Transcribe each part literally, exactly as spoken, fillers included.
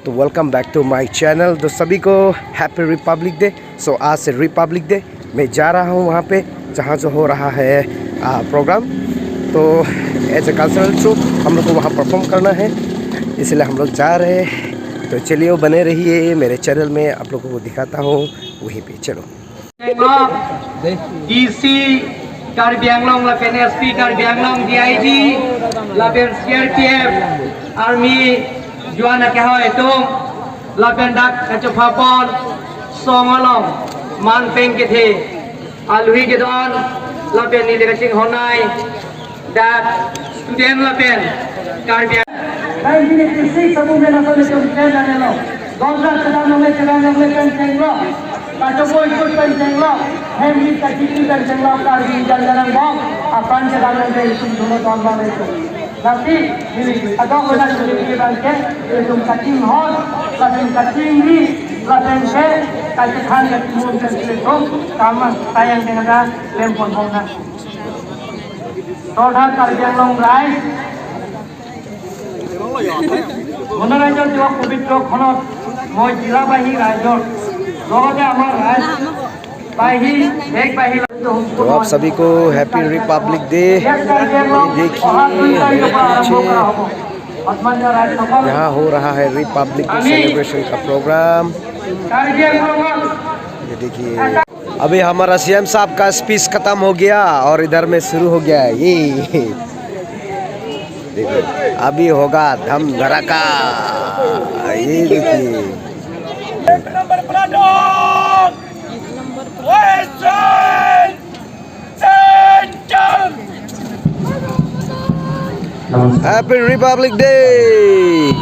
तो welcome back to my channel। तो सभी को हैप्पी रिपब्लिक डे। सो आज से रिपब्लिक डे, मैं जा रहा हूँ वहाँ पे जहाँ जो हो रहा है प्रोग्राम। तो एज ए कल्चरल शो हम लोग को वहाँ परफॉर्म करना है, इसलिए हम लोग जा रहे हैं। तो चलिए, बने रहिए मेरे चैनल में, आप लोगों को दिखाता हूँ वहीं पे। चलो। Disi Karbi Anglong lapen S P Karbi Anglong, D I G lapen C R P F army joan akehai atum lapen dak kachopapon song along man pen kethe aluhi kedo-an lapen neli kachinghon-ai dak student lapen Karbi Nineteen eighty-six abu mena sole chom pen anelo. Dolda chedam nongle chedam nongle pen chenglo. Kachopo ikut pen chenglo. Hemli kachiki pen chenglo. Karbi jan janang bom. Apan chedam nongle itum duno ton bang itum. Nanti ini adok bena chiki bangke itum kachinghon, lapen kachingri, lapen se kachethan kachimum pen itum kamas tayang dengan lempon bong nang. Todha Karbi Anglong rai. Monarajor jiwa pobitro khonot, moi jila bahi raijor, logote amar rai bahi, bek bahi. तो आप सभी को happy Republic day. ये देखिए, मेरे पीछे यहाँ हो रहा है रिपब्लिक डे सेलिब्रेशन का प्रोग्राम। ये देखिए। अभी हमारा सीएम साहब का स्पीच खत्म हो गया और इधर में शुरू हो गया है। ये देखो, अभी होगा धम धड़ाका। ये देखिए। Happy Republic Day!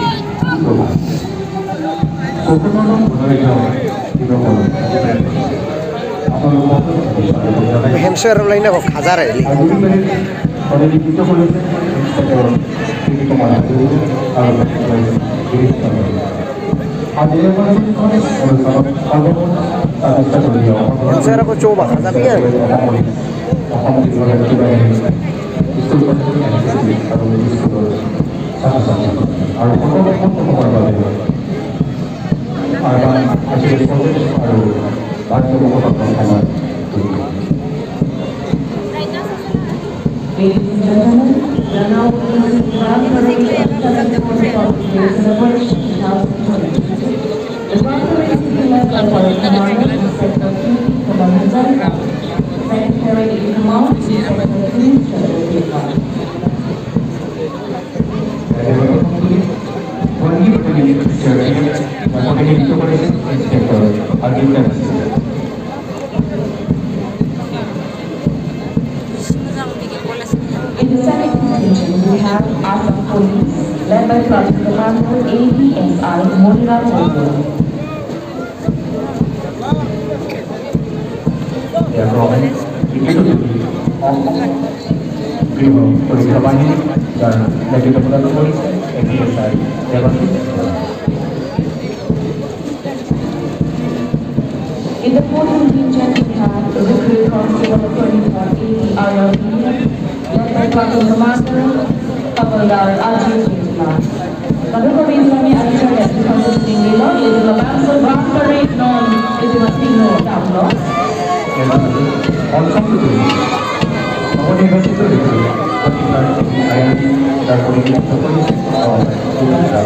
Hemswer lain ako khazar eh. Hemswer ako choba khazar ya. অসম বিভাগৰ কিবা স্কুল পাতিছে আৰু স্কুলৰ ছাত্ৰ ছাত্ৰী আৰু সকলো সকলো সময়ৰ বাবে আহ্বান আছিলে আৰু বাধ্যতামূলক অসমৰ Ladies and gentlemen, we are now witnessing the Grand Parade of seventy-fourth Republic Day celebration two thousand twenty-two. The Grand Parade is being led by Parade Commander Inspector Q P Kamalranjan, Secretary in Command, Inspector Sunil Chandra Debbarma. In the second contingent, we have Assam Police, led by Platoon Commander A D S I Moniraj Bey. They are from Institute of Griho Police Company, the Deputy Commander Police, A D S I, Devashish. In the fourth contingent, we have the recruit constable twenty-four A D R L B, led by Platoon Commander Havildar Ajit Jaitimla. Kadokave kami acara yang dipanggil tinggi lo, yaitu laban serbang parade non itu masih lo dam lo. Also itu, apa dia kasih tu itu, ketika ayah dan politik itu, oh, itu dah.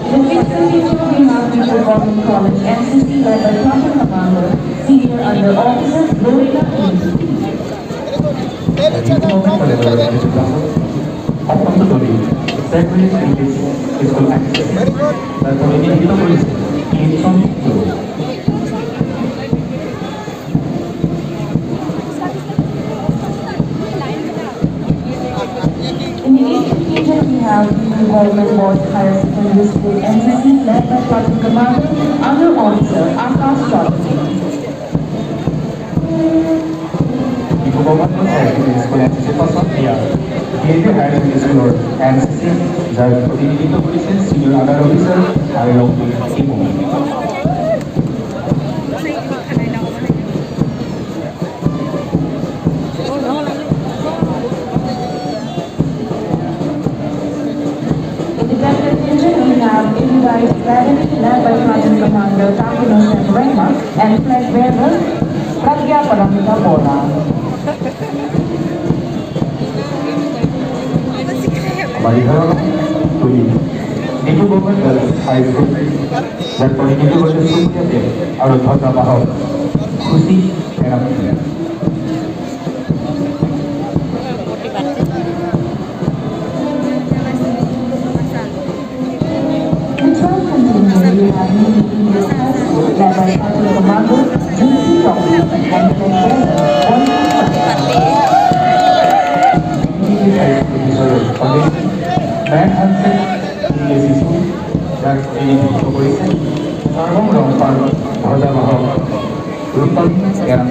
In the sixth contingent, we have Teacher Government College N C C led by Platoon Commander, Senior Under Officer Gloria Kunti. Dari Government College N C C, Secondary English School N C C, dan politik itu polisi, ini contoh. In the eighth contingent, we have Hindu Government Boys Higher Secondary School N C C led by Platoon Commander Under Officer Akash Chaudhary. Hindu Government Boys Higher Secondary School N C C পাছত এয়া D A V higher secondary স্কুলৰ N C চি, যাৰ প্ৰতিনিধিত্ব কৰিছে senior under officer R লক্ষ্মী Tipu. Academy, led by Platoon Commander Takinos Rengma and flag bearer Pragya Paramita Bora. Mari, halo, tumi. Nitu Government Girls High School, dan Nitu Government School Academy, aro dhwajabahok Khushi Terang. Sarbong Rongphar, dhwajabahok Rupali Terang.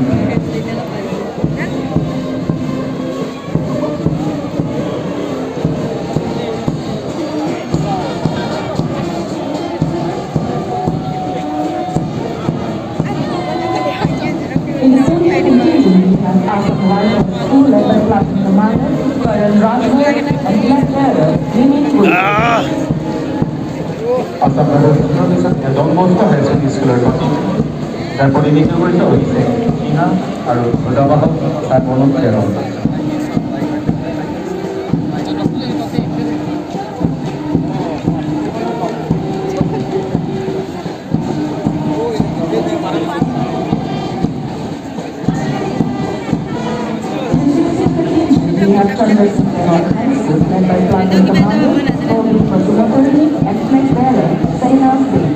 In the same contingent, we have Assam Rifles, two eleven Platoon Commander Karan Rathore and flag bearer Mimi Kul. Assam Rifles Association, Don Bosco High School School, যাৰ প্ৰতিনিধিত্ব কৰিছে অভিষেক সিনহা আৰু ধ্বজাবাহক ছাৰ Manoj Teron. We have Chandrasekhar High School, led by Platoon Commander Tony Prasuma Kurmi and flag bearer Saina Singh.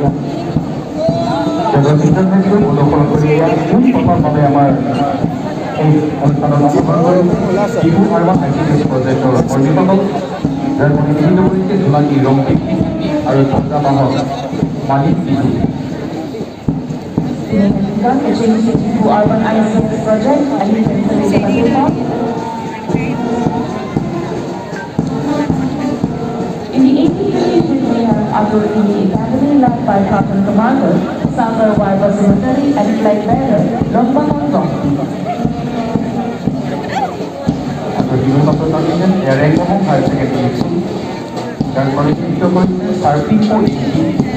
Chandrasekhar High School অনুসৰণ কৰি এয়া কোন প্ৰথমভাৱে আমাৰ এই অনুষ্ঠানত অংশগ্ৰহণ কৰিছে? শিশু urban I C D S projector কৰ্মীসকল, যাৰ প্ৰতিনিধিত্ব কৰিছে জোনালী ৰংপিং আৰু ধ্বজাবাহক মালিক Biju. Conduct the Change City to Urban I C S project, and you can select the platform. In the eighteen fifty, we have Atul P Academy, led by Platoon Commander Sagar Y Basumatary and flag bearer Longpahang Rongpi. Atul P Basumatary and Rengpahang Higher Secondary School. Dan political service for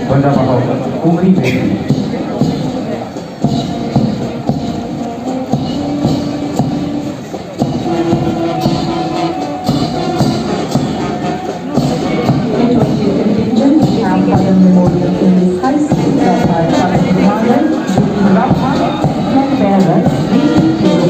Ghajabahok, Umri Baby. Contingent, Cham Padam Memorial English High School, led by Padam Commander, Jyoti Rabha, flag bearer, Vicky Tiro.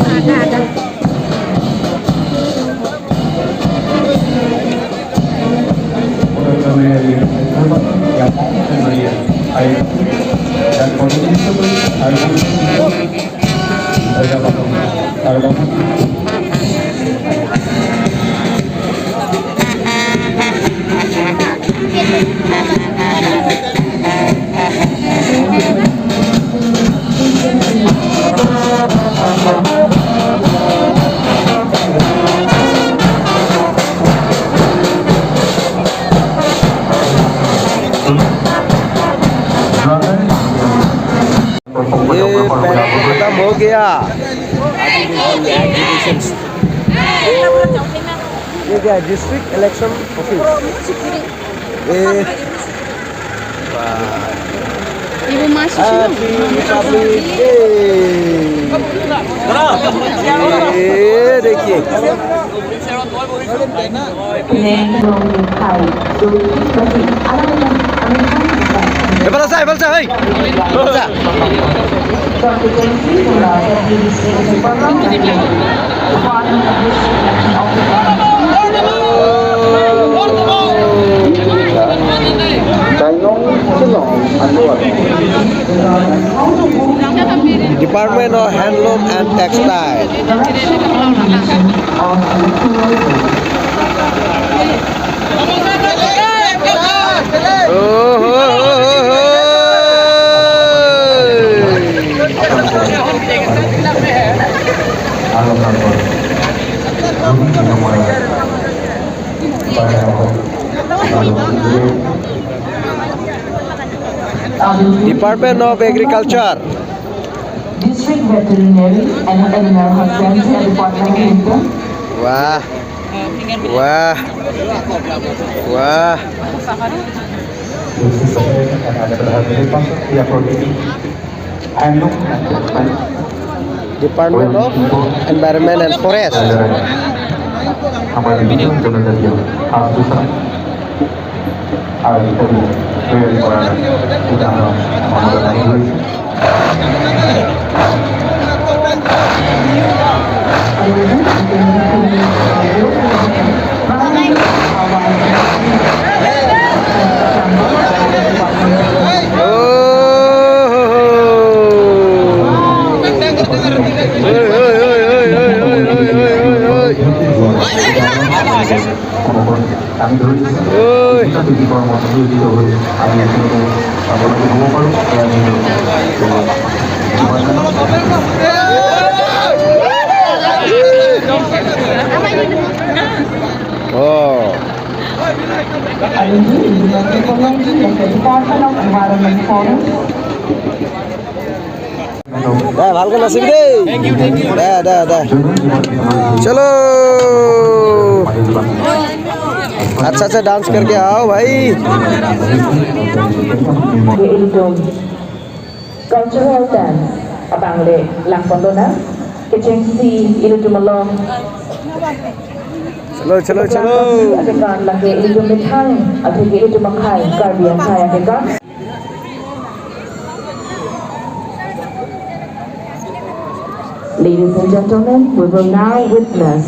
ये पहला खत्म हो गया। ये क्या है? District Election Office। ये Ibu masih Happy Republic Day। ये देखिए। এফালে চা, এফালে চা, হেই। এফালে চা। Department of Handloom and Textile. Department of Agriculture. District Veterinary and Animal Husbandry Department, Rinpu. Wah. Wah. Wah. Department of Environment and Forest. আমি ধৰি দিছো। ঐ। আমি আপোনালোকে হ'ব পাৰোঁ, এয়া আমি অ। দে, ভালকে নাচিবি দেই। দে, দে, দে। চলো। আচ্ছা, আচ্ছা, dance करके आओ भाई। Ilitum cultural dance abang le langpon lonang. Kechengsi ilitum along. Chalo, chalo, chalo. Akekan lake ilitum methang, atheke ilitum akhai, Karbi akhai akekan. Ladies and gentlemen, we will now witness.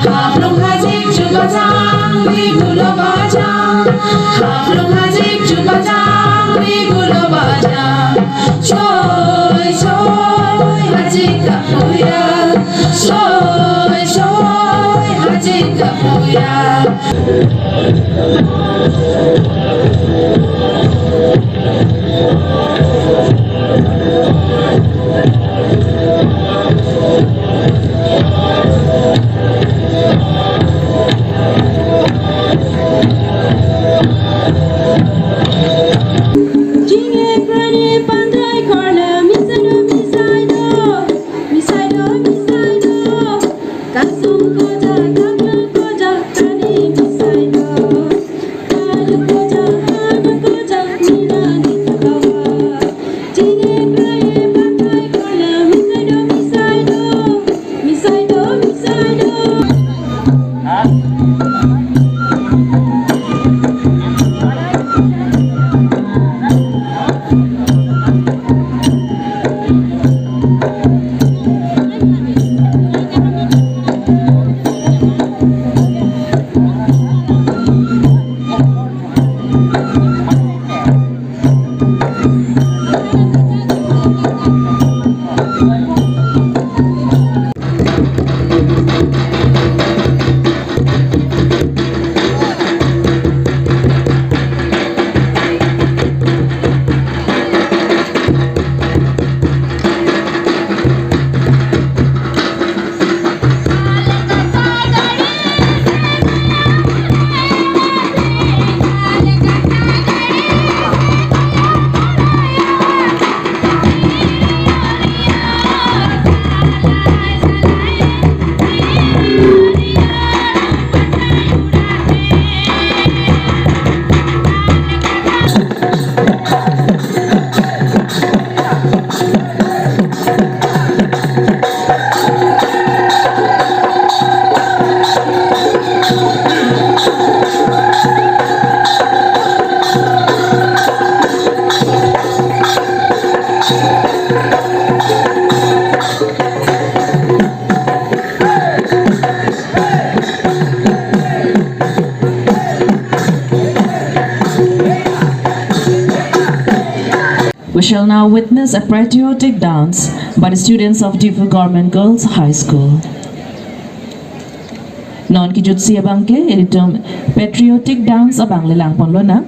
Haplong hajik chupachang, wi gulo bajang. Haplong hajik chupachang, wi gulo bajang. Choi, choi, hajik kapuya. Choi, choi, hajik kapuya. Chingek prani pandai korla, misai do, misai do, misai do, misai do. Kasung koja, kaklu koja, kani misai do. Kalu koja, hanu koja, mina ni kawa. Chingek prani pandai korla, misai do, misai do. Misai do, misai do. Shall now witness a patriotic dance by the students of Diphu Government Girls High School. Non kejutsi abangke ilitum patriotic dance abang lelang ponlonang.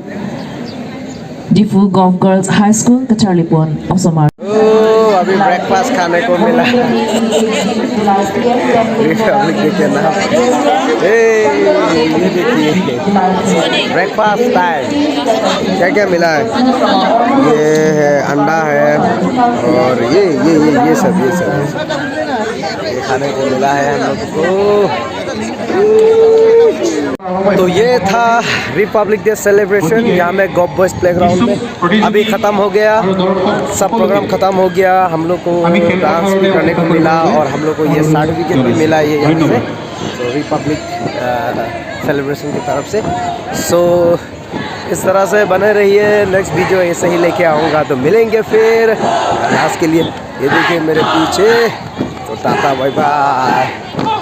Diphu Govt Girls High School kacharli pon osomar. ओ, अभी ब्रेकफास्ट खाने को मिला। Republic day के नाम। ए, ये देखिए, breakfast time. क्या क्या मिला है? ये है, अंडा है, और ये ये ये ये सब ये सब ये सब। ये खाने को मिला है हम लोग को। तो ये था रिपब्लिक डे सेलिब्रेशन यहाँ में गॉव बॉयज प्लेग्राउंड में। अभी खत्म हो गया, सब प्रोग्राम खत्म हो गया। हम लोग को डांस भी करने को मिला और हम लोग को ये सर्टिफिकेट भी मिला, ये यहाँ से, तो रिपब्लिक सेलिब्रेशन की तरफ से। सो इस तरह से बने रहिए, नेक्स्ट वीडियो ऐसे ही लेके आऊँगा। तो मिलेंगे फिर, आज के लिए ये देखिए मेरे पीछे। तो टाटा, बाय बाय।